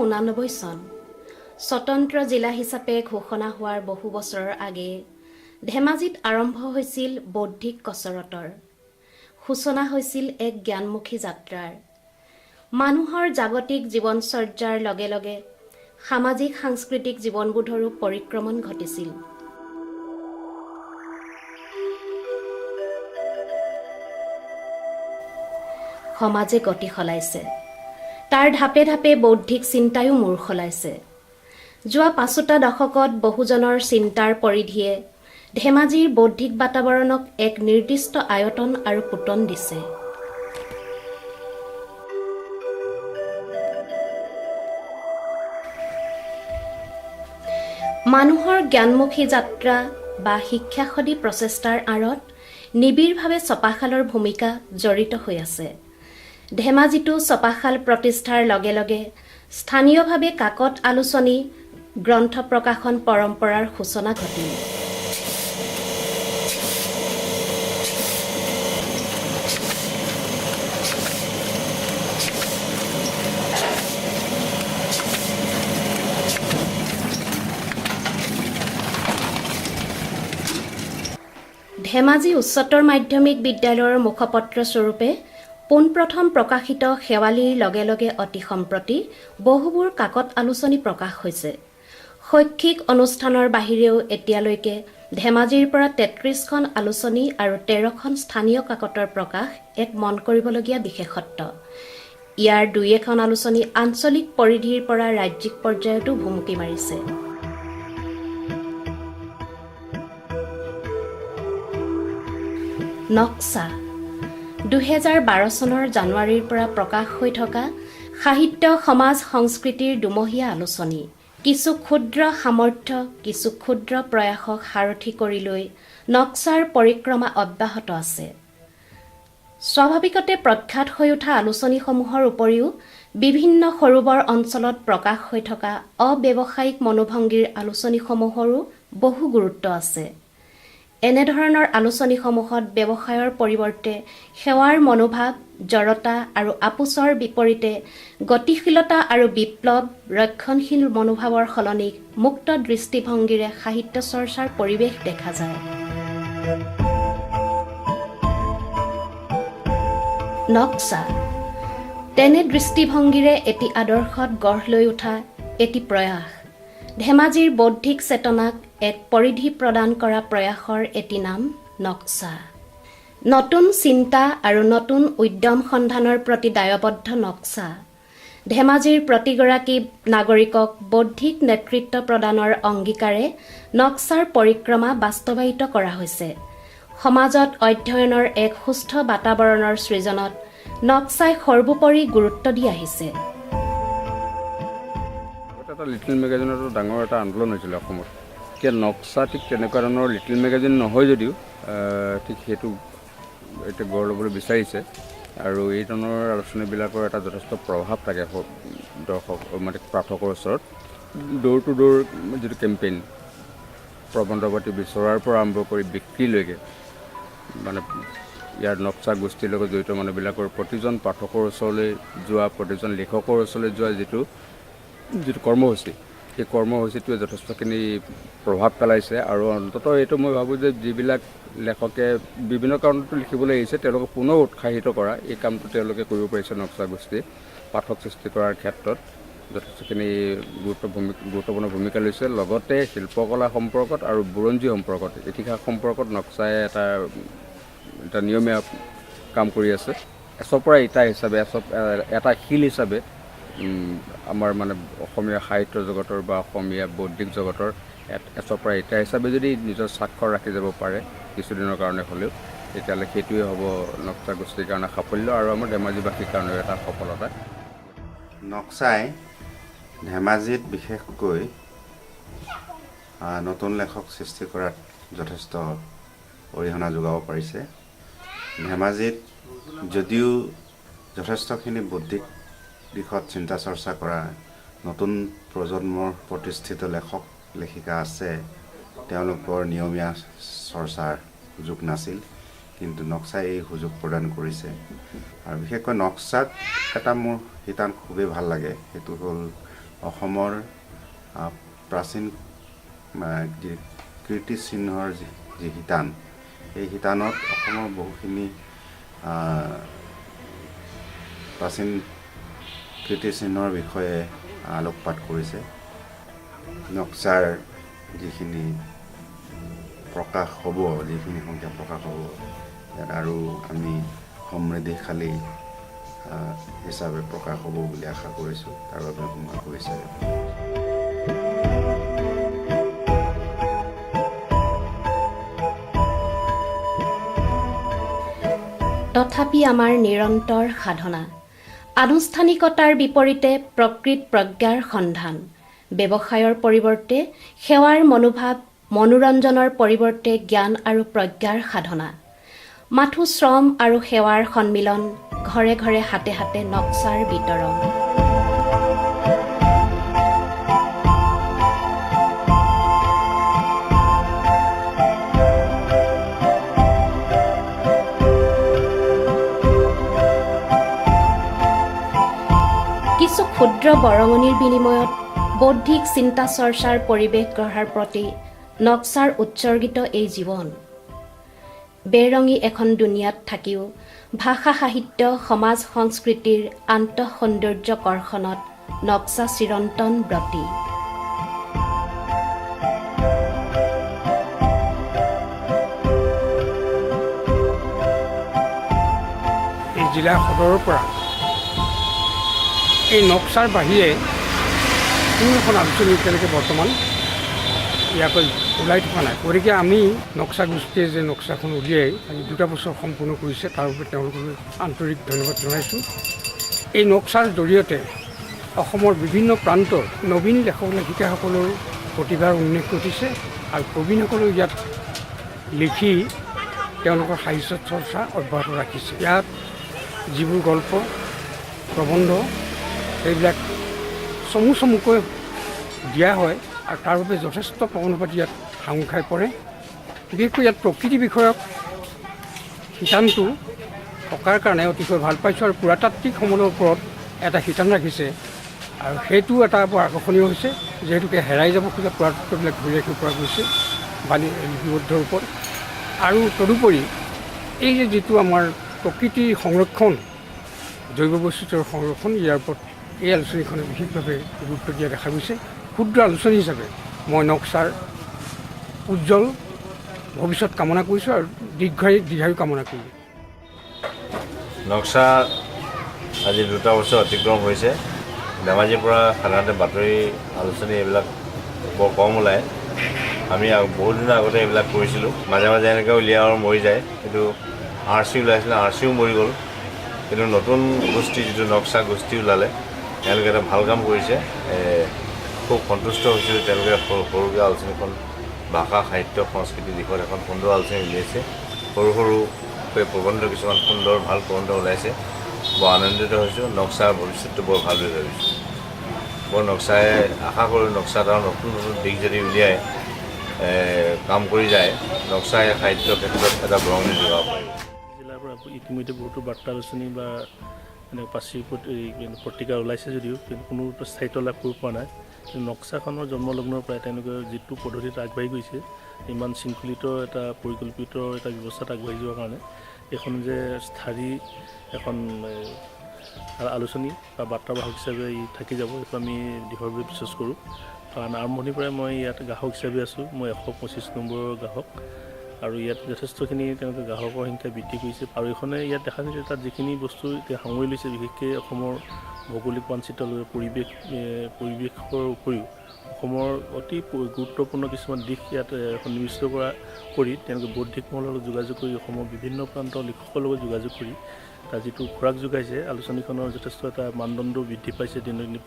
1989 চন। স্বতন্ত্ৰ জিলা হিচাপে ঘোষণা হোৱাৰ বহু বছৰৰ আগেয়ে ধেমাজিত আৰম্ভ হৈছিল বৌদ্ধিক কচৰতৰ। সূচনা হৈছিল এক জ্ঞানমুখী যাত্ৰাৰ। মানুহৰ জাগতিক জীৱনচৰ্যাৰ লগে লগে সামাজিক সাংস্কৃতিক জীৱনবোধৰো পৰিক্ৰমণ ঘটিছিল। সমাজে গতি সলাইছে, তাৰ ঢাপে ঢাপে বৌদ্ধিক চিন্তায়ো মূৰ সলাইছে। যোৱা পাঁচোটা দশকত বহুজনৰ চিন্তাৰ পৰিধিয়ে ধেমাজিৰ বৌদ্ধিক বাতাবৰণক এক নিৰ্দিষ্ট আয়তন আৰু পোতন দিছে। মানুহৰ জ্ঞানমুখী যাত্ৰা বা শিক্ষাসদী প্ৰচেষ্টাৰ আঁৰত নিবিড়ভাৱে ছপাশালৰ ভূমিকা জড়িত হৈ আছে। ধেমাজিতো ছপাশাল প্ৰতিষ্ঠাৰ লগে লগে স্থানীয়ভাৱে কাকত আলোচনী, গ্ৰন্থ প্ৰকাশন পৰম্পৰাৰ সূচনা ঘটিল। ধেমাজি উচ্চতৰ মাধ্যমিক বিদ্যালয়ৰ মুখপত্ৰ স্বৰূপে পোনপ্ৰথম প্ৰকাশিত শেৱালিৰ লগে লগে অতি সম্প্ৰতি বহুবোৰ কাকত আলোচনী প্ৰকাশ হৈছে। শৈক্ষিক অনুষ্ঠানৰ বাহিৰেও এতিয়ালৈকে ধেমাজিৰ পৰা 33খন আলোচনী আৰু 13খন স্থানীয় কাকতৰ প্ৰকাশ এক মন কৰিবলগীয়া বিশেষত্ব। ইয়াৰ দুই এখন আলোচনী আঞ্চলিক পৰিধিৰ পৰা ৰাজ্যিক পৰ্যায়তো ভুমুকি মাৰিছে। নক্সা 2012 চনৰ জানুৱাৰীৰ পৰা প্ৰকাশ হৈ থকা সাহিত্য, সমাজ, সংস্কৃতিৰ দুমহীয়া আলোচনী। কিছু ক্ষুদ্ৰ সামৰ্থ্য, কিছু ক্ষুদ্ৰ প্ৰয়াসক সাৰথি কৰি লৈ নক্সাৰ পৰিক্ৰমা অব্যাহত আছে। স্বাভাৱিকতে প্ৰখ্যাত হৈ উঠা আলোচনীসমূহৰ উপৰিও বিভিন্ন সৰু-বৰ অঞ্চলত প্ৰকাশ হৈ থকা অব্যৱসায়িক মনোভংগীৰ আলোচনীসমূহৰো বহু গুৰুত্ব আছে। এনেধৰণৰ আলোচনীসমূহত ব্যৱসায়ৰ পৰিৱৰ্তে সেৱাৰ মনোভাৱ, জড়তা আৰু আপোচৰ বিপৰীতে গতিশীলতা আৰু বিপ্লৱ, ৰক্ষণশীল মনোভাৱৰ সলনি মুক্ত দৃষ্টিভংগীৰে সাহিত্য চৰ্চাৰ পৰিৱেশ দেখা যায়। নক্সা তেনে দৃষ্টিভংগীৰে এটি আদৰ্শত গঢ় লৈ উঠা এটি প্ৰয়াস। ধেমাজিৰ বৌদ্ধিক চেতনাক এক পৰিধি প্ৰদান কৰা প্ৰয়াসৰ এটি নাম নক্সা। নতুন চিন্তা আৰু নতুন উদ্যম সন্ধানৰ প্ৰতি দায়বদ্ধ নক্সা ধেমাজিৰ প্ৰতিগৰাকী নাগৰিকক বৌদ্ধিক নেতৃত্ব প্ৰদানৰ অংগীকাৰে নক্সাৰ পৰিক্ৰমা বাস্তৱায়িত কৰা হৈছে। সমাজত অধ্যয়নৰ এক সুস্থ বাতাবৰণৰ সৃজনত নক্সাই সৰ্বোপৰি গুৰুত্ব দি আহিছে। এটা লিটিল মেগাজিনতো ডাঙৰ এটা আন্দোলন হৈছিলে অসমত। এতিয়া নক্সা ঠিক তেনেকুৱা ধৰণৰ লিটিল মেগাজিন নহয় যদিও ঠিক সেইটো এতিয়া গঢ় ল'বলৈ বিচাৰিছে আৰু এই ধৰণৰ আলোচনীবিলাকৰ এটা যথেষ্ট প্ৰভাৱ থাকে দৰ্শক মানে পাঠকৰ ওচৰত। ড'ৰ টু ড'ৰ যিটো কেম্পেইন, প্ৰবন্ধ পাতি বিচৰাৰ পৰা আৰম্ভ কৰি বিক্ৰীলৈকে, মানে ইয়াৰ নক্সা গোষ্ঠীৰ লগত জড়িত মানুহবিলাকৰ প্ৰতিজন পাঠকৰ ওচৰলৈ যোৱা, প্ৰতিজন লিখকৰ ওচৰলৈ যোৱা যিটো যিটো কৰ্মসূচী, সেই কৰ্মসূচীটোৱে যথেষ্টখিনি প্ৰভাৱ পেলাইছে। আৰু অন্ততঃ এইটো মই ভাবোঁ যে যিবিলাক লেখকে বিভিন্ন কাৰণতো লিখিবলৈ আহিছে, তেওঁলোকক পুনৰ উৎসাহিত কৰা এই কামটো তেওঁলোকে কৰিব পাৰিছে। নক্সা গোষ্ঠীয়ে পাঠক সৃষ্টি কৰাৰ ক্ষেত্ৰত যথেষ্টখিনি গুৰুত্বপূৰ্ণ ভূমিকা লৈছে। লগতে শিল্পকলা সম্পৰ্কত আৰু বুৰঞ্জী সম্পৰ্কত, ইতিহাস সম্পৰ্কত নক্সাই এটা এটা নিয়মীয়া কাম কৰি আছে। এচপৰা ইটা হিচাপে, এটা শিল হিচাপে আমাৰ মানে অসমীয়া সাহিত্য জগতৰ বা অসমীয়া বৌদ্ধিক জগতৰ এচপৰা ইটা হিচাপে যদি নিজৰ স্বাক্ষৰ ৰাখি যাব পাৰে কিছুদিনৰ কাৰণে হ'লেও, তেতিয়াহ'লে সেইটোৱে হ'ব নক্সা গোষ্ঠীৰ কাৰণে সাফল্য আৰু আমাৰ ধেমাজিবাসীৰ কাৰণেও এটা সফলতা। নক্সাই ধেমাজিত বিশেষকৈ নতুন লেখক সৃষ্টি কৰাত যথেষ্ট অৰিহণা যোগাব পাৰিছে। ধেমাজিত যদিও যথেষ্টখিনি বৌদ্ধিক দিশত চিন্তা চৰ্চা কৰা নতুন প্ৰজন্মৰ প্ৰতিষ্ঠিত লেখক লেখিকা আছে, তেওঁলোকৰ নিয়মীয়া চৰ্চাৰ সুযোগ নাছিল, কিন্তু নক্সাই এই সুযোগ প্ৰদান কৰিছে। আৰু বিশেষকৈ নক্সাত এটা মোৰ শিতান খুবেই ভাল লাগে, সেইটো হ'ল অসমৰ প্ৰাচীন যি কীৰ্তিচিহ্নৰ যি শিতান, এই শিতানত অসমৰ বহুখিনি প্ৰাচীন কীৰ্তিচিহ্নৰ বিষয়ে আলোকপাত কৰিছে। নক্সাৰ যিখিনি প্ৰকাশ হ'ব, যিখিনি সংখ্যা প্ৰকাশ হ'ব, ইয়াত আৰু আমি সমৃদ্ধিশালী হিচাপে প্ৰকাশ হ'ব বুলি আশা কৰিছোঁ। তাৰ বাবে মই শুভেচ্ছা। তথাপি আমাৰ নিৰন্তৰ সাধনা, আনুষ্ঠানিকতাৰ বিপৰীতে প্ৰকৃত প্ৰজ্ঞাৰ সন্ধান, ব্যৱসায়ৰ পৰিৱৰ্তে সেৱাৰ মনোভাৱ, মনোৰঞ্জনৰ পৰিৱৰ্তে জ্ঞান আৰু প্ৰজ্ঞাৰ সাধনা, মাথো শ্ৰম আৰু সেৱাৰ সন্মিলন, ঘৰে ঘৰে হাতে হাতে নক্সাৰ বিতৰণ। কিছু ক্ষুদ্ৰ বৰঙণিৰ বিনিময়ত বৌদ্ধিক চিন্তা চৰ্চাৰ পৰিৱেশ গঢ়াৰ প্ৰতি নক্সাৰ উৎসৰ্গিত এই জীৱন। বেৰঙী এখন দুনিয়াত থাকিও ভাষা, সাহিত্য, সমাজ, সংস্কৃতিৰ আন্তঃসৌন্দৰ্য কৰ্ষণত নক্সা চিৰন্তন ব্ৰতী। এই জিলা সদৰৰ পৰা এই নক্সাৰ বাহিৰে কোনো এখন আলোচনী এতিয়ালৈকে বৰ্তমান ইয়াকৈ ওলাই থকা নাই। গতিকে আমি নক্সা গোষ্ঠীয়ে যে নক্সাখন উলিয়াই আজি 2টা বছৰ সম্পূৰ্ণ কৰিছে, তাৰ বাবে তেওঁলোকলৈ আন্তৰিক ধন্যবাদ জনাইছোঁ। এই নক্সাৰ জৰিয়তে অসমৰ বিভিন্ন প্ৰান্তৰ নবীন লেখক লেখিকাসকলৰ প্ৰতিভাৰ উন্মেষ ঘটিছে আৰু প্ৰবীণসকলেও ইয়াত লিখি তেওঁলোকৰ সাহিত্য চৰ্চা অব্যাহত ৰাখিছে। ইয়াত যিবোৰ গল্প, প্ৰবন্ধ, সেইবিলাক চমু চমুকৈ দিয়া হয় আৰু তাৰ বাবে যথেষ্ট প্ৰবন্ধ পাতি ইয়াত সাঙুৰ খাই পৰে। বিশেষকৈ ইয়াত প্ৰকৃতি বিষয়ক শিতানটো থকাৰ কাৰণে অতিশয় ভাল পাইছোঁ আৰু পুৰাতাত্ত্বিক সমলৰ ওপৰত এটা শিতান ৰাখিছে আৰু সেইটো এটা বৰ আকৰ্ষণীয় হৈছে, যিহেতুকে হেৰাই যাব খোজা পুৰাতত্ত্ববিলাক ধৰি ৰাখিব পৰা গৈছে বাণী লিপিবদ্ধ ৰূপত। আৰু তদুপৰি এই যে যিটো আমাৰ প্ৰকৃতিৰ সংৰক্ষণ, জৈৱ বৈচিত্ৰ্যৰ সংৰক্ষণ, ইয়াৰ ওপৰত এই আলোচনীখনে বিশেষভাৱে গুৰুত্ব দিয়া দেখা গৈছে। ক্ষুদ্ৰ আলোচনী হিচাপে মই নক্সাৰ উজ্জ্বল ভৱিষ্যত কামনা কৰিছোঁ আৰু দীৰ্ঘায়ু কামনা কৰিলোঁ। নক্সা আজি 2টা বছৰ অতিক্ৰম হৈছে। ধেমাজিৰ পৰা সাধাৰণতে বাতৰি আলোচনী এইবিলাক বৰ কম ওলায়। আমি বহুত দিনৰ আগতে এইবিলাক কৰিছিলোঁ, মাজে মাজে এনেকৈ উলিয়াওঁ আৰু মৰি যায়। কিন্তু আৰ চি ওলাইছিলে, আৰ চিও মৰি গ'ল। কিন্তু নতুন গোষ্ঠী যিটো নক্সা গোষ্ঠী ওলালে, তেওঁলোকে এটা ভাল কাম কৰিছে। খুব সন্তুষ্ট হৈছোঁ। তেওঁলোকে সৰুকৈ আলোচনীখন ভাষা, সাহিত্য, সংস্কৃতিৰ দিশত এখন সুন্দৰ আলোচনী উলিয়াইছে। সৰু সৰুকৈ প্ৰবন্ধ কিছুমান সুন্দৰ ভাল প্ৰবন্ধ ওলাইছে। বৰ আনন্দিত হৈছোঁ। নক্সাৰ ভৱিষ্যতটো বৰ ভাল বুলি ভাবিছোঁ। বৰ নক্সাই আশা কৰোঁ নক্সাত আৰু নতুন নতুন দিশ যদি উলিয়াই কাম কৰি যায়, নক্সাই সাহিত্যৰ ক্ষেত্ৰত এটা বৰঙণি যোগাব পাৰিব। জিলাৰ পৰা ইতিমধ্যে বহুতো বাৰ্তা আলোচনী বা এনে পাচি পত্ৰিকা ওলাইছে যদিও কিন্তু কোনো স্থায়িত্ব লাভ কৰিব পৰা নাই। কিন্তু নক্সাখনৰ জন্মলগ্নৰ পৰাই তেওঁলোকে যিটো পদ্ধতিত আগবাঢ়ি গৈছে, ইমান শৃংখলিত এটা পৰিকল্পিত এটা ব্যৱস্থাত আগবাঢ়ি যোৱাৰ কাৰণে এইখন যে স্থায়ী এখন আলোচনী বা বাৰ্তাবাহক হিচাপে ই থাকি যাব, সেইটো আমি দৃঢ়ভাৱে বিশ্বাস কৰোঁ। কাৰণ আৰম্ভণিৰ পৰাই মই ইয়াত গ্ৰাহক হিচাপে আছোঁ। মই 125 নম্বৰৰ গ্ৰাহক আৰু ইয়াত যথেষ্টখিনি তেওঁলোকে গ্ৰাহকৰ সংখ্যা বৃদ্ধি কৰিছে। আৰু এইখনে ইয়াত দেখা গৈছে তাত যিখিনি বস্তু এতিয়া সামৰি লৈছে, বিশেষকৈ অসমৰ ভৌগোলিক মানচিত্ৰৰ লগতে পৰিৱেশৰ উপৰিও অসমৰ অতি গুৰুত্বপূৰ্ণ কিছুমান দিশ ইয়াত সন্নিৱিষ্ট কৰি তেওঁলোকে বৌদ্ধিক মহলৰ লগত যোগাযোগ কৰি অসমৰ বিভিন্ন প্ৰান্তৰ লিখকৰ লগত যোগাযোগ কৰি তাৰ যিটো খোৰাক যোগাইছে, আলোচনীখনৰ যথেষ্ট এটা মানদণ্ড বৃদ্ধি পাইছে। দিনক দিনে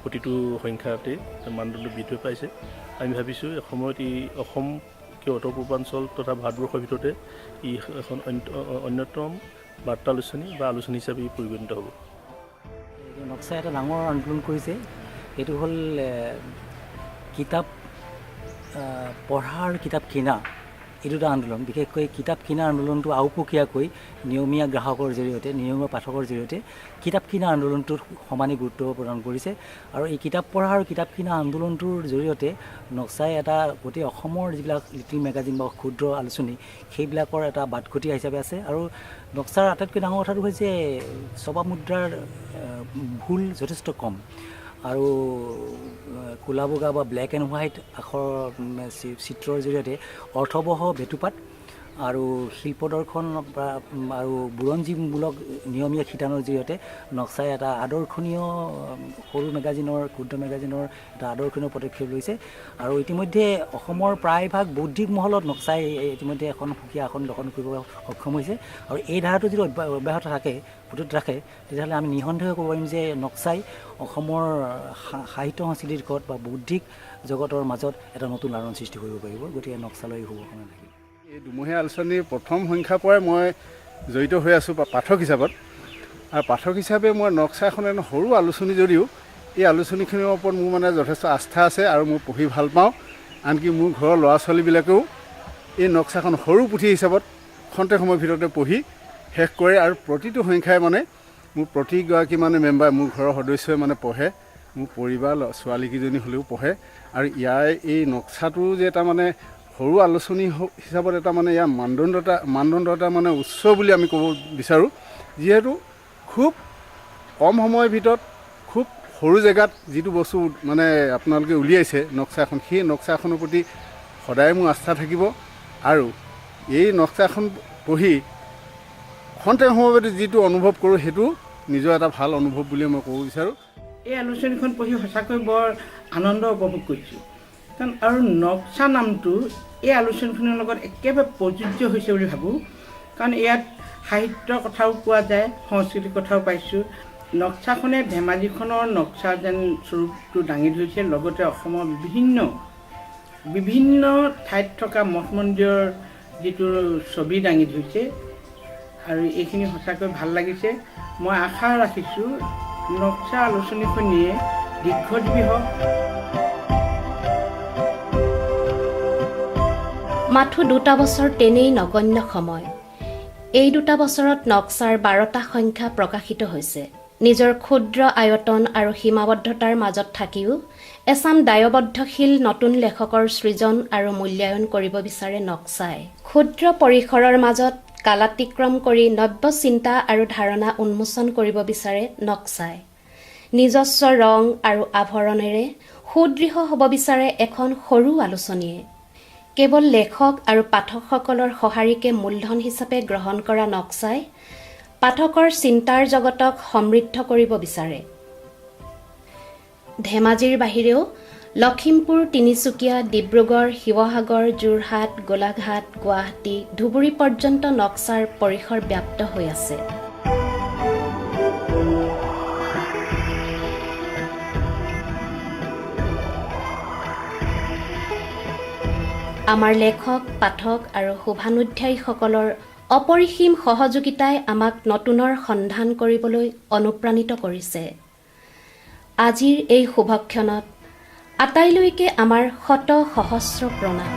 প্ৰতিটো সংখ্যাতে মানদণ্ড বৃদ্ধি পাইছে। আমি ভাবিছোঁ এসময়ত ই অসম কিয় উত্তৰ পূৰ্বাঞ্চল তথা ভাৰতবৰ্ষৰ ভিতৰতে ই এখন অন্যতম বাৰ্তা আলোচনী বা আলোচনী হিচাপে ই পৰিগণিত হ'ব। নক্সাই এটা ডাঙৰ আন্দোলন কৰিছে, সেইটো হ'ল কিতাপ পঢ়া আৰু কিতাপ কিনা, এই দুটা আন্দোলন, বিশেষকৈ কিতাপ কিনা আন্দোলনটো আওপকীয়াকৈ নিয়মীয়া গ্ৰাহকৰ জৰিয়তে, নিয়মীয়া পাঠকৰ জৰিয়তে কিতাপ কিনা আন্দোলনটোত সমানে গুৰুত্ব প্ৰদান কৰিছে। আৰু এই কিতাপ পঢ়া আৰু কিতাপ কিনা আন্দোলনটোৰ জৰিয়তে নক্সাই এটা গোটেই অসমৰ যিবিলাক লিটিল মেগাজিন বা ক্ষুদ্ৰ আলোচনী, সেইবিলাকৰ এটা বাটকটীয়া হিচাপে আছে। আৰু নক্সাৰ আটাইতকৈ ডাঙৰ কথাটো হৈছে ছপা মুদ্ৰাৰ ভুল যথেষ্ট কম আৰু ক'লা বগা বা ব্লেক এণ্ড হোৱাইট আখৰ চিত্ৰৰ জৰিয়তে অৰ্থবহ বেটুপাত আৰু শিল্প দৰ্শন আৰু বুৰঞ্জীমূলক নিয়মীয়া শিতানৰ জৰিয়তে নক্সাই এটা আদৰ্শনীয় সৰু মেগাজিনৰ, ক্ষুদ্ৰ মেগাজিনৰ এটা আদৰ্শনীয় পদক্ষেপ লৈছে। আৰু ইতিমধ্যে অসমৰ প্ৰায়ভাগ বৌদ্ধিক মহলত নক্সাই ইতিমধ্যে এখন সুকীয়া আসন দখল কৰিব সক্ষম হৈছে। আৰু এই ধাৰাটো যদি অব্যাহত থাকে, অটুট ৰাখে, তেতিয়াহ'লে আমি নিঃসন্দেহে ক'ব পাৰিম যে নক্সাই অসমৰ সাহিত্য সংস্কৃতিৰ দিশত বা বৌদ্ধিক জগতৰ মাজত এটা নতুন আলোড়ন সৃষ্টি কৰিব পাৰিব। গতিকে নক্সালৈ শুভকামনা থাকিল। এই দুমহীয়া আলোচনীৰ প্ৰথম সংখ্যাৰ পৰাই মই জড়িত হৈ আছোঁ পাঠক হিচাপত। আৰু পাঠক হিচাপে মই নক্সাখন এখন সৰু আলোচনী যদিও এই আলোচনীখনৰ ওপৰত মোৰ মানে যথেষ্ট আস্থা আছে আৰু মই পঢ়ি ভাল পাওঁ। আনকি মোৰ ঘৰৰ ল'ৰা ছোৱালীবিলাকেও এই নক্সাখন সৰু পুথি হিচাপত খন্তেক সময়ৰ ভিতৰতে পঢ়ি শেষ কৰে। আৰু প্ৰতিটো সংখ্যাই মানে মোৰ প্ৰতিগৰাকী মানে মেম্বাৰ, মোৰ ঘৰৰ সদস্যই মানে পঢ়ে, মোৰ পৰিবাৰ ছোৱালীকেইজনী হ'লেও পঢ়ে। আৰু ইয়াৰ এই নক্সাটো যে এটা মানে সৰু আলোচনী হিচাপত এটা মানে ইয়াৰ মানদণ্ড এটা মানে উচ্চ বুলি আমি ক'ব বিচাৰোঁ, যিহেতু খুব কম সময়ৰ ভিতৰত খুব সৰু জেগাত যিটো বস্তু মানে আপোনালোকে উলিয়াইছে নক্সাখন, সেই নক্সাখনৰ প্ৰতি সদায় মোৰ আস্থা থাকিব। আৰু এই নক্সাখন পঢ়ি খন্তেক সময়ৰ যিটো অনুভৱ কৰোঁ, সেইটো নিজৰ এটা ভাল অনুভৱ বুলিয়ে মই ক'ব বিচাৰোঁ। এই আলোচনীখন পঢ়ি সঁচাকৈ বৰ আনন্দ উপভোগ কৰিছোঁ, কাৰণ আৰু নক্সা নামটো এই আলোচনীখনৰ লগত একেবাৰে প্ৰযোজ্য হৈছে বুলি ভাবোঁ। কাৰণ ইয়াত সাহিত্যৰ কথাও পোৱা যায়, সংস্কৃতিৰ কথাও পাইছোঁ। নক্সাখনে ধেমাজিখনৰ নক্সা যেন স্বৰূপটো দাঙি ধৰিছে, লগতে অসমৰ বিভিন্ন বিভিন্ন ঠাইত থকা মঠ মন্দিৰৰ যিটো ছবি দাঙি ধৰিছে, আৰু এইখিনি সঁচাকৈ ভাল লাগিছে। মই আশা ৰাখিছোঁ নক্সা আলোচনীখনিয়ে দীৰ্ঘজীৱী হওক। মাথো 2টা বছৰ তেনেই নগণ্য সময়। এই 2টা বছৰত নক্সাৰ 12টা সংখ্যা প্ৰকাশিত হৈছে। নিজৰ ক্ষুদ্ৰ আয়তন আৰু সীমাবদ্ধতাৰ মাজত থাকিও এচাম দায়বদ্ধশীল নতুন লেখকৰ সৃজন আৰু মূল্যায়ন কৰিব বিচাৰে নক্সাই। ক্ষুদ্ৰ পৰিসৰৰ মাজত কালাতিক্ৰম কৰি নব্য চিন্তা আৰু ধাৰণা উন্মোচন কৰিব বিচাৰে নক্সাই। নিজস্ব ৰং আৰু আভৰণেৰে সুদৃঢ় হ'ব বিচাৰে এখন সৰু আলোচনীয়ে। কেৱল লেখক আৰু পাঠকসকলৰ সঁহাৰিকে মূলধন হিচাপে গ্ৰহণ কৰা নক্সাই পাঠকৰ চিন্তাৰ জগতক সমৃদ্ধ কৰিব বিচাৰে। ধেমাজিৰ বাহিৰেও লখিমপুৰ, তিনিচুকীয়া, ডিব্ৰুগড়, শিৱসাগৰ, যোৰহাট, গোলাঘাট, গুৱাহাটী, ধুবুৰী পৰ্যন্ত নক্সাৰ পৰিসৰ ব্যাপ্ত হৈ আছে। আমাৰ লেখক, পাঠক আৰু শুভানুধ্যায়ীসকলৰ অপৰিসীম সহযোগিতাই আমাক নতুনৰ সন্ধান কৰিবলৈ অনুপ্ৰাণিত কৰিছে। আজিৰ এই শুভক্ষণত আটাইলৈকে আমাৰ শত সহস্ৰ প্ৰণাম।